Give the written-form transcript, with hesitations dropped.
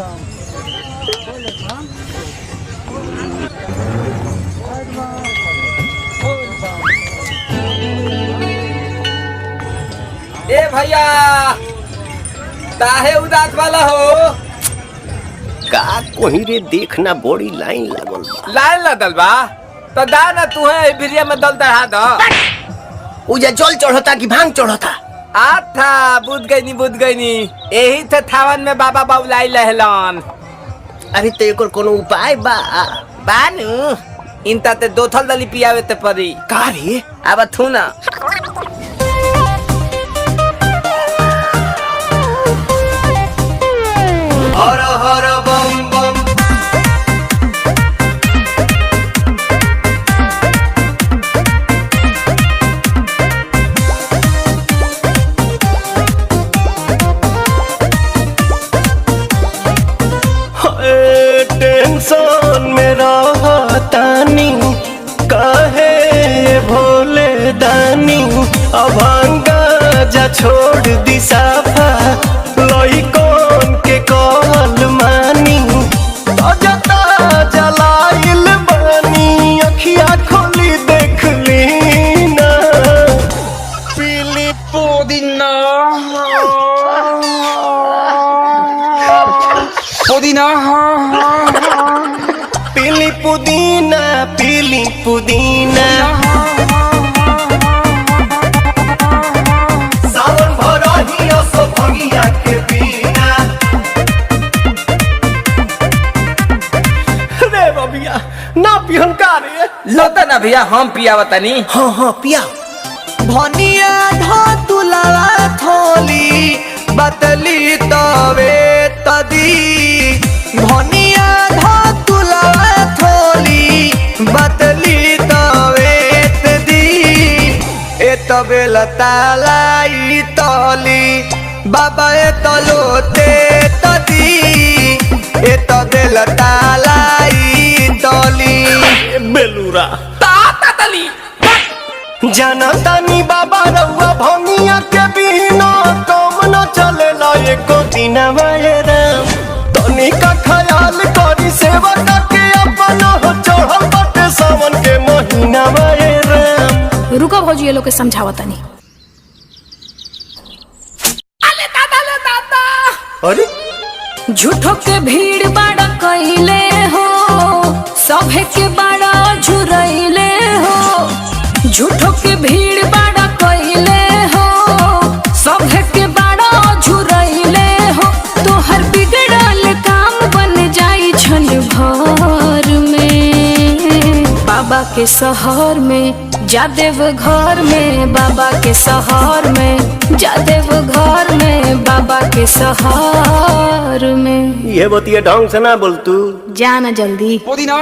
ए भैया, काहे उदास वाला हो? का कोही रे, देखना बड़ी लाइन लागल बा। लाइन लगल बा तो दा ना तू है बिरिया में दल चढ़ा दो। उजा जल चढ़ता कि भांग चढ़ता? आथा बुझ गई नी, बुझ गई नी, यही थे थावन में बाबा बाबुलाई लहलन। अरे तो एकर कोनो उपाय बा? बानू इनता ते दोथल दली पियावे ते परी। का रे? अब थू ना। हर हर बम बम। टेंशन में रहतानी काहे भोले दानी, अभंगा जा छोड़ दी साफा लइकन के कहल मानी। ताजा जलाइल बानी अखिया खोली देख ली ना। पीली पुदीना पुदीना पीली पुदीना पीली पुदीना। सावन भरही असो भंगिया के बिना। रे बबिया ना पिहन का रे? लोता ना भैया, हम पियावा तनी। हाँ हाँ पिया। धनिया ध तुलावा थोली बतली तवे तदी। धनिया ध तुलावा थोली बतली तवे तदी। ए तबे लतालाई तली बाबा ए तलोते तदी। ए तबे लतालाई तली। बेलूरा ता तली। जनतानी बाबा रउआ भंगिया के बिना कम न चलेला एको दिनवा ये राम। तनी का ख्याल करी सेवा करके अपन हो चढ़ल बाटे सावन के महीनावा ये राम। रुको भौजी, ये लोग के समझावा तनी। अरे झूठो के भीड़ बाड़ा कइले हो, सभे के बाड़ा झुरइले हो। झूठो के भीड़ बाड़ा कइले हो, सभे के बाड़ा झुरइले हो। तोहर बिगड़ल काम बन जाई क्षण भर में। बाबा के शहर में जादेव घर में, बाबा के शहर में जादेव घर में, बाबा के शहर में। ये बतिया ढंग से ना बोल तू। जाना जल्दी। पुदीना।